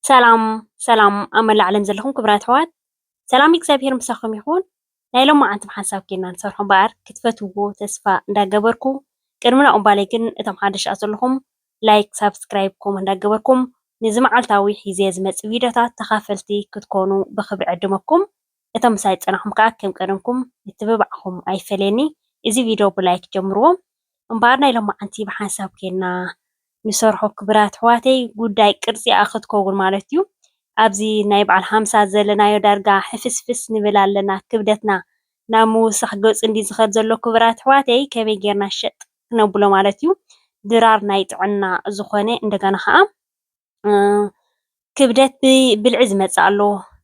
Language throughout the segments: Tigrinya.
ሰላም ሰላም ኣብ መላእ ዓለም ዘለኹም ክቡራት ኣሕዋት፣ ሰላም እግዚኣብሔር ምሳኹም ይኹን። ናይ ሎማዓንቲ ብሓንሳብ ኬና ንሰርሖ እምበኣር ክትፈትውዎ ተስፋ እንዳገበርኩ፣ ቅድሚ ናኡ እምባለይ ግን እቶም ሓደሽቲ ዘለኹም ላይክ፣ ሳብስክራይብ፣ ኮመንት እንዳገበርኩም ንዚ መዓልታዊ ሒዘ ዝመጽእ ቪድዮታት ተኻፈልቲ ክትኮኑ ብኽብሪ ዕድመኩም። እቶም ምሳይ ዝጸናሕኩም ከኣ ከም ቀደምኩም ምትብባዕኩም ኣይፈለየኒ። እዚ ቪድዮ ብላይክ ጀምርዎ። እምበኣር ናይ ሎማዓንቲ ብሓንሳብ ኬና ንሰርሖ ክቡራት ኣሕዋተይ ጉዳይ ቅርጺ እያ ክትከውን ማለት እዩ። ኣብዚ ናይ በዓል ሓምሳ ዘለናዮ ዳርጋ ሕፍስፍስ ንብል ኣለና። ክብደትና ናብ ምውሳኽ ገጹ እንዲ ዝኸድ ዘሎ ክቡራት ኣሕዋተይ ከመይ ጌርና ሸጥ ክነብሎ ማለት እዩ። ድራር ናይ ጥዕና ዝኾነ እንደገና ኸኣ ክብደት ብብልዒ ዝመጽእ ኣሎ፣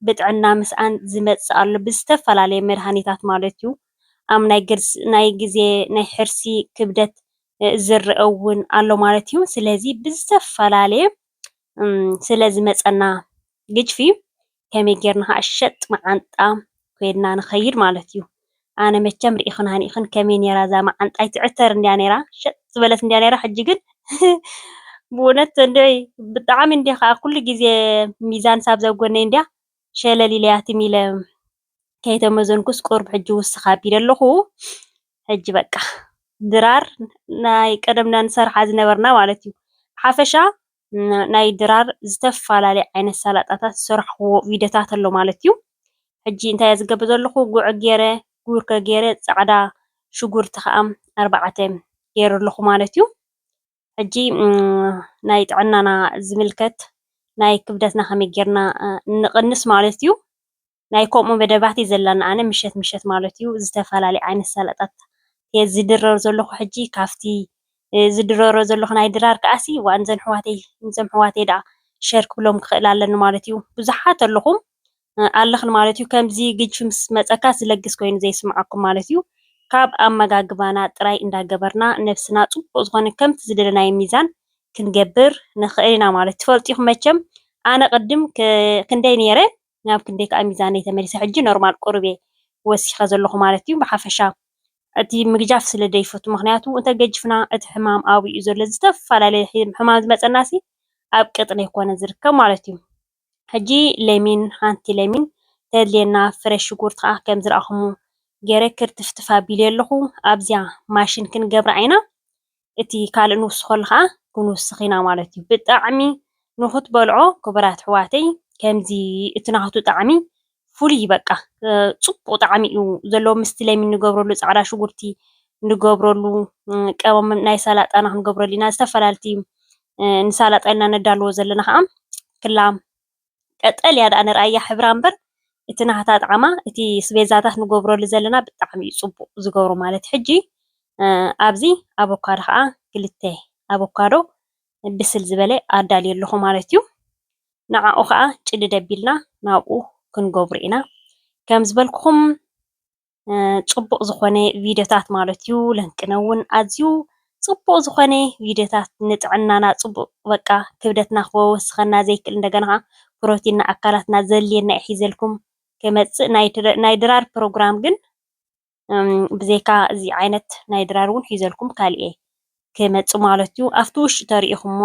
ብጥዕና ምስኣን ዝመጽእ ኣሎ፣ ብዝተፈላለየ መድሃኒታት ማለት እዩ። ኣብ ናይ ግርስ ናይ ግዜ ናይ ሕርሲ ክብደት ዝረአ እውን ኣሎ ማለት እዩ። ስለዚ ብዝተፈላለየ ስለ ዝመጸና ግጅፊ ከመይ ጌርና ከዓ ሸጥ መዓንጣ ኮይንና ንኸይድ ማለት እዩ። ኣነ መቸም ርኢኽን ሃኒእኽን ከመይ ኔራ እዛ መዓንጣይ ትዕተር እንድያ ኔራ፣ ሸጥ ዝበለት እንድያ ኔራ። ሕጂ ግን ብእውነት እንድዒ ብጣዕሚ እንድያ ከዓ ኩሉ ግዜ ሚዛን ሳብ ዘጎነይ እንድያ ሸለል ኢለያ ትም ኢለ ከይተመዘንኩስ ቁሩብ ሕጂ ውስኽ ኣቢለ ኣለኹ። ሕጂ በቃ ድራር ናይ ቀደምና ንሰርሓ ዝነበርና ማለት እዩ። ሓፈሻ ናይ ድራር ዝተፈላለየ ዓይነት ሳላጣታት ዝሰራሕክዎ ቪድዮታት ኣሎ ማለት እዩ። ሕጂ እንታይ እየ ዝገብር ዘለኹ? ጉዕ ገይረ፣ ጉርከ ገይረ፣ ጻዕዳ ሽጉርቲ ከኣ ኣርባዕተ ገይረ ኣለኹ ማለት እዩ። ሕጂ ናይ ጥዕናና ዝምልከት ናይ ክብደትና ከመይ ጌርና ንቕንስ ማለት እዩ። ናይ ከምኡ መደባት እዩ ዘለና። ኣነ ምሸት ምሸት ማለት እዩ ዝተፈላለየ ዓይነት ሳላጣት እየ ዝድረር ዘለኹ። ሕጂ ካብቲ ዝድረሮ ዘለኹ ናይ ድራር ከኣሲ ዋ ንዘን ኣሕዋተይ ንዞም ኣሕዋተይ ደኣ ሸር ክብሎም ክኽእል ኣለኒ ማለት እዩ። ብዙሓት ኣለኹም ኣለኽን ማለት እዩ። ከምዚ ግጅፊ ምስ መጸካ ዝለግስ ኮይኑ ዘይስምዓኩም ማለት እዩ። ካብ ኣመጋግባና ጥራይ እንዳገበርና ነብስና ጽቡቕ ዝኾነ ከምቲ ዝደለናዮ ሚዛን ክንገብር ንኽእል ኢና ማለት ትፈልጡ ኢኹም መቸም። ኣነ ቅድም ክንደይ ነይረ ናብ ክንደይ ከዓ ሚዛነይ ተመሊሰ። ሕጂ ኖርማል ቁሩብ እየ ወሲኸ ዘለኹ ማለት እዩ። ብሓፈሻ እቲ ምግጃፍ ስለ ዘይፈቱ፣ ምኽንያቱ እንተገጅፍና እቲ ሕማም ኣብኡ እዩ ዘሎ። ዝተፈላለየ ሕማም ዝመፀና ሲ ኣብ ቅጥኒ ኣይኮነ ዝርከብ ማለት እዩ። ሕጂ ለሚን፣ ሓንቲ ለሚን ተድልየና፣ ፍረ ሽጉርቲ ከዓ ከም ዝረኣኹሙ ገይረ ክርትፍትፍ ኣቢለ ኣለኹ። ኣብዚኣ ማሽን ክንገብራ ኢና። እቲ ካልእ ንውስኸሉ ከዓ ክንውስኽ ኢና ማለት እዩ። ብጣዕሚ ንኽትበልዖ ክቡራት ኣሕዋተይ፣ ከምዚ እቲ ናቱ ጣዕሚ ፍሉይ በቃ፣ እ፣ ጽቡቕ ጣዕሚ እዩ ዘለዎ። ምስቲ ለሚን ንገብረሉ፣ ጻዕዳ ሽጉርቲ ንገብረሉ፣ እ፣ ቀመም ናይ ሰላጣና ክንገብረሉ ኢና። ዝተፈላለዩ፣ እ፣ ንሰላጣ ኢልና ነዳልዎ ዘለና ከዓ ክላ ቀጠልያ ደኣ ንርኣያ ሕብራ እምበር፣ እቲ ናታ ጣዕማ፣ እቲ ስቤዛታት ንገብረሉ ዘለና ብጣዕሚ እዩ ጽቡቕ ዝገብሮ። ማለት ሕጂ፣ እ፣ ኣብዚ ኣቮካዶ ከዓ ክልተ ኣቮካዶ ብስል ዝበለ ኣዳልየ ኣለኹ ማለት እዩ። ንዓኡ ከዓ ጭድድ ኣቢልና ናብኡ ክንገብሮ ኢና። ከም ዝበልኩኹም፣ እ፣ ጽቡቕ ዝኾነ ቪድዮታት ማለት እዩ። ለንቅነ እውን ኣዝዩ ጽቡቕ ዝኾነ ቪድዮታት ንጥዕናና ጽቡቕ፣ በቃ ክብደትና ክወስኸና ዘይክእል፣ እንደገና ከዓ ፕሮቲን ንኣካላትና ዘድልየና እየ ሒዘልኩም ክመጽእ። ናይ ድረ-፣ ናይ ድራር ፕሮግራም ግን፣ እም፣ ብዘይካ እዚ ዓይነት ናይ ድራር እውን ሒዘልኩም ካልእ እየ ክመጽእ ማለት እዩ። ኣብቲ ውሽጢ ተሪኢኹሞ፣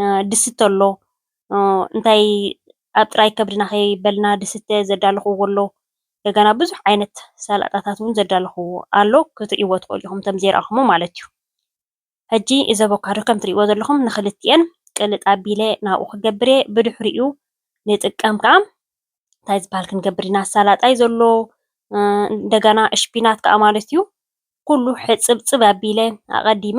እ፣ ድስተ ኣሎ፣ እ፣ እንታይ ኣብ ጥራይ ከብድና ከይበልና ድስተ ዘዳለኹዎ ኣሎ። እንደገና ብዙሕ ዓይነት ሰላጣታት እውን ዘዳለኹዎ ኣሎ፣ ክትርእይዎ ትኽእሉ ኢኹም፣ ከም ዘይረኣኹሞ ማለት እዩ። ሕጂ እዚ ኣቮካዶ ከም ትርእይዎ ዘለኹም ንኽልቲኤን ቅልጥ ኣቢለ ናብኡ ክገብር እየ። ብድሕሪኡ ንጥቀም ከኣ እንታይ ዝበሃል ክንገብር ኢና? ሳላጣ እዩ ዘሎ፣ እ፣ እንደገና ሽፒናት ከኣ ማለት እዩ። ኩሉ ሕጽብጽብ ኣቢለ ኣቐዲመ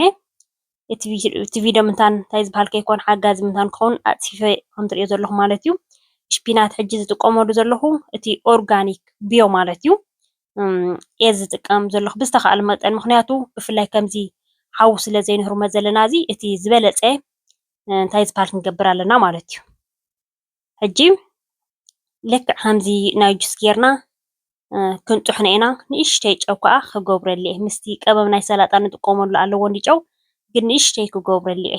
እቲ ቪ-፣ እቲ ቪድዮ ምንታን እንታይ ዝበሃል ከይኮን ሓጋዚ ምንታን ክኸውን ኣጽፊፈ ከም ትርእዮ ዘለኹም ማለት እዩ። ሽፒናት ሕጂ ዝጥቀመሉ ዘለኹ እቲ ኦርጋኒክ ቢዮ ማለት እዩ። እም፣ እየ ዝጥቀም ዘለኹ ብዝተኻእለ መጠን፣ ምኽንያቱ ብፍላይ ከምዚ ሓዊ ስለ ዘይንህርሞ ዘለና እዚ እቲ ዝበለጸ፣ እ፣ እንታይ ዝበሃል ክንገብር ኣለና ማለት እዩ። ሕጂ ልክዕ ከምዚ ናይ ጁስ ጌርና፣ እ፣ ክንጥሕኖ ኢና። ንእሽተይ ጨው ከኣ ክገብረሉ እየ። ምስቲ ቀመም ናይ ሰላጣ ንጥቀመሉ ኣለዎ እንዲ ጨው፣ ግን ንእሽተይ ክገብረሉ እየ።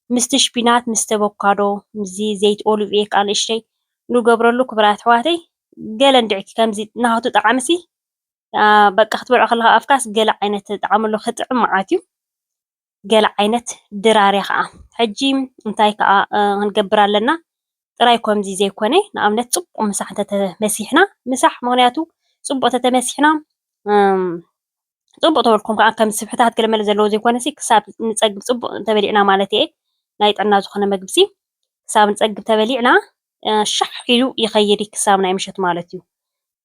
ምስቲ ሽፒናት፣ ምስቲ ኣቮካዶ፣ ምስዚ ዘይት ኦሊቭ እየ ከኣ ንእሽተይ ንገብረሉ ክብራት ኣሕዋተይ። ገለ እንድዒ ከምዚ ናቱ ጣዕምሲ፣ ኣ፣ በቃ ክትበልዖ ከለኻ ኣፍካስ ገለ ዓይነት ጣዕሚ ኣሎ፣ ክጥዕም መዓት እዩ። ገለ ዓይነት ድራር እያ ከኣ። ሕጂ እንታይ ከኣ፣ እ፣ ክንገብር ኣለና? ጥራይ ከምዚ ዘይኮነ፣ ንኣብነት ጽቡቕ ምሳሕ እንተተመሲሕና፣ ምሳሕ ምኽንያቱ ጽቡቕ ተተመሲሕና፣ እም፣ ጽቡቕ ተበልኩም ከዓ ከም ስብሕታት ገለመለ ዘለዎ ዘይኮነ ሲ ክሳብ ንጸግብ ጽቡቕ እንተበሊዕና ማለት እየ፣ ናይ ጥዕና ዝኾነ መግቢ ሲ ክሳብ ንጸግብ ተበሊዕና፣ እ፣ ሻሕ ኢሉ ይኸይድ እዩ ክሳብ ናይ ምሸት ማለት እዩ።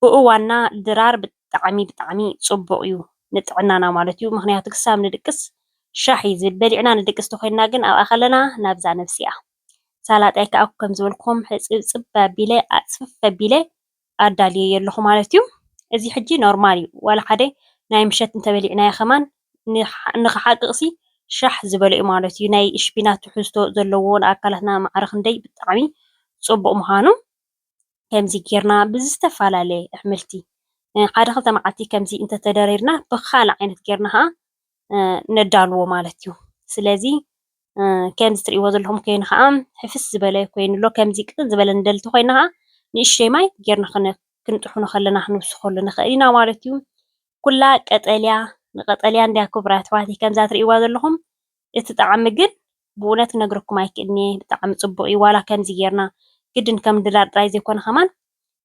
ብእዋና ድራር ብጣዕሚ ብጣዕሚ ጽቡቕ እዩ ንጥዕናና ማለት እዩ። ምኽንያቱ ክሳብ ንድቅስ ሻሕ እዩ ዝብል። በሊዕና ንድቅስ ተኾይንና ግን ኣብኣ ከለና ናብዛ ነብሲ እያ። ሳላጣይ ከዓ ከም ዝበልኩም ሕጽብጽብ ኣቢለ ኣጽፍፍ ኣቢለ ኣዳልየ ኣለኹ ማለት እዩ። እዚ ሕጂ ኖርማል እዩ። ዋላ ሓደ ናይ ምሸት እንተበሊዕናዮ ከማን ንሓ-፣ ንኽሓቅቕሲ ሻሕ ዝበለ እዩ ማለት እዩ። ናይ እሽፒናች ትሕዝቶ ዘለዎ ንኣካላትና ማዕረ ክንደይ ብጣዕሚ ጽቡቕ ምዃኑ ከምዚ ጌርና ብዝተፈላለየ ኣሕምልቲ፣ እ፣ ሓደ ክልተ መዓልቲ ከምዚ እንተተደሪርና ብኻልእ ዓይነት ጌርና ኸዓ፣ እ፣ ነዳልዎ ማለት እዩ። ስለዚ፣ እ፣ ከምዚ ትርእይዎ ዘለኹም ኮይኑ ኸዓ ሕፍስ ዝበለ ኮይኑ ኣሎ። ከምዚ ቅጥን ዝበለ ንደሊ እንተኾይና ኸዓ ንእሽተይ ማይ ጌርና ክነ-፣ ክንጥሕኖ ከለና ክንውስኸሉ ንኽእል ኢና ማለት እዩ። ኩላ ቀጠልያ ንቀጠልያ እንድያ ክቡራት ኣሕዋተይ ከምዛ ትርእይዋ ዘለኹም። እቲ ጣዕሚ ግን ብእውነት ክነግረኩም ኣይክእልን እየ። ብጣዕሚ ጽቡቕ እዩ። ዋላ ከምዚ ጌርና ግድን ከም ድራር ጥራይ ዘይኮነ ከማን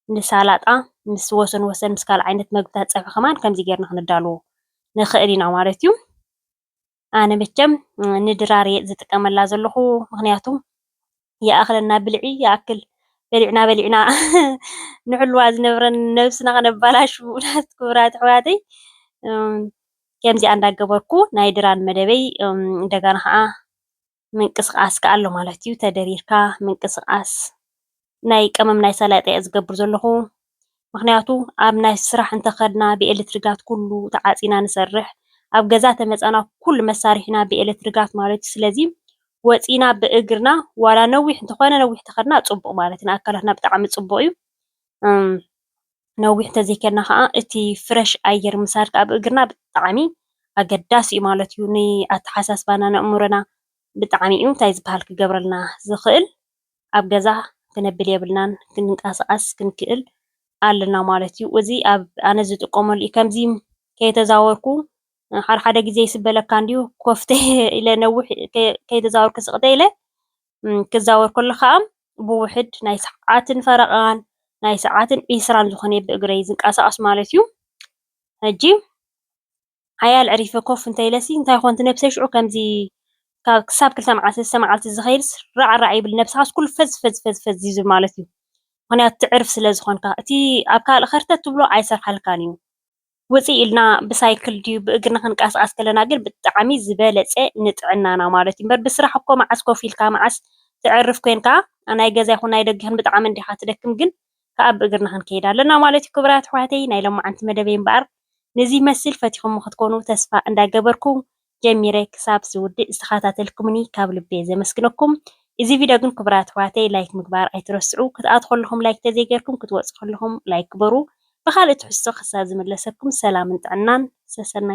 ንሳላጣ ምስ ወሰን ወሰን ምስ ካልእ ዓይነት መግብታት ጸብሒ ከማን ከምዚ ጌርና ክነዳልዎ ንኽእል ኢና ማለት እዩ። ኣነ መቸም ንድራር እየ ዝጥቀመላ ዘለኹ፣ ምኽንያቱ ይኣኽለና ብልዒ ይኣክል፣ በሊዕና በሊዕና ንሕልዋ ዝነብረን ነብስና ከነባላሹ ናት ክቡራት ኣሕዋተይ። እም፣ ከምዚኣ እንዳገበርኩ ናይ ድራር መደበይ፣ እም፣ እንደገና ኸዓ ምንቅስቃስ ከኣ ኣሎ ማለት እዩ። ተደሪርካ ምንቅስቃስ ናይ ቀመም ናይ ሳላጣ እየ ዝገብር ዘለኹ። ምኽንያቱ ኣብ ናይ ስራሕ እንተኸድና ብኤሌክትሪካት ኩሉ ተዓጺና ንሰርሕ። ኣብ ገዛ ተመጻና ኩሉ መሳርሒና ብኤሌክትሪካት ማለት እዩ። ስለዚ ወጺና ብእግርና ዋላ ነዊሕ እንተኾነ ነዊሕ ተኸድና ጽቡቕ ማለት እዩ። ንኣካላትና ብጣዕሚ ጽቡቕ እዩ። እም፣ ነዊሕ እንተዘይከድና ኸዓ እቲ ፍረሽ ኣየር ምሳድ ከኣ ብእግርና ብጣዕሚ ኣገዳሲ እዩ ማለት እዩ። ንኣተሓሳስባና፣ ንኣእምሮና ብጣዕሚ እዩ እንታይ ዝበሃል ክገብረልና ዝኽእል። ኣብ ገዛ ክነብል የብልናን፣ ክንንቀሳቐስ ክንክእል ኣለና ማለት እዩ። እዚ ኣብ ኣነ ዝጥቀመሉ እዩ። ከምዚ ከይተዛወርኩ ሓደ ሓደ ግዜ ይስበለካ እንድዩ፣ ኮፍተ ኢለ ነዊሕ ከ-፣ ከይተዛወርኩ ስቕተ ኢለ፣ እም፣ ክዛወር ከሎ ኸዓ ብውሕድ ናይ ሰዓትን ፈረቓን ናይ ሰዓትን ዒስራን ዝኾነ ብእግረይ ዝንቀሳቐስ ማለት እዩ። ሕጂ ሓያል ዕሪፈ ኮፍ እንተ ኢለሲ እንታይ ኮንቲ ነብሰይ ሽዑ ከምዚ ካብ ክሳብ ክልተ መዓልቲ፣ ሰለስተ መዓልቲ ዝኸይድስ ራዕ ራዕ ይብል፣ ነብስኻስ ኩሉ ፈዝ ፈዝ ፈዝ ፈዝ ይብል ማለት እዩ። ምኽንያቱ ትዕርፍ ስለ ዝኾንካ፣ እቲ ኣብ ካልእ ኸርተት ትብሎ ኣይሰርሓልካን እዩ። ውፅእ ኢልና ብሳይክል ድዩ ብእግርና ክንቀሳቐስ ከለና ግን ብጣዕሚ ዝበለፀ ንጥዕናና ማለት እዩ። እምበር ብስራሕ እኮ መዓስ ኮፍ ኢልካ፣ መዓስ ትዕርፍ ኮንካ፣ ናይ ገዛ ይኹን ናይ ደገ ይኹን ብጣዕሚ እንዲኻ ትደክም፣ ግን ከኣ ብእግርና ክንከይድ ኣለና ማለት እዩ። ክቡራት ኣሕዋተይ፣ ናይ ሎማዓንቲ መደበይ እምበኣር ነዚ ይመስል። ፈቲኹም ክትኮኑ ተስፋ እንዳገበርኩ ጀሚረ ክሳብ ዝውድእ ዝተኸታተልኩምኒ ካብ ልቤ ዘመስግነኩም። እዚ ቪድዮ ግን ክቡራት ኣሕዋተይ ላይክ ምግባር ኣይትረስዑ። ክትኣትዉ ከለኹም ላይክ ተዘይገርኩም፣ ክትወፁ ከለኹም ላይክ ግበሩ። ብኻልእ ትሕዝቶ ክሳብ ዝምለሰኩም ሰላምን ጥዕናን ሰሰናይ።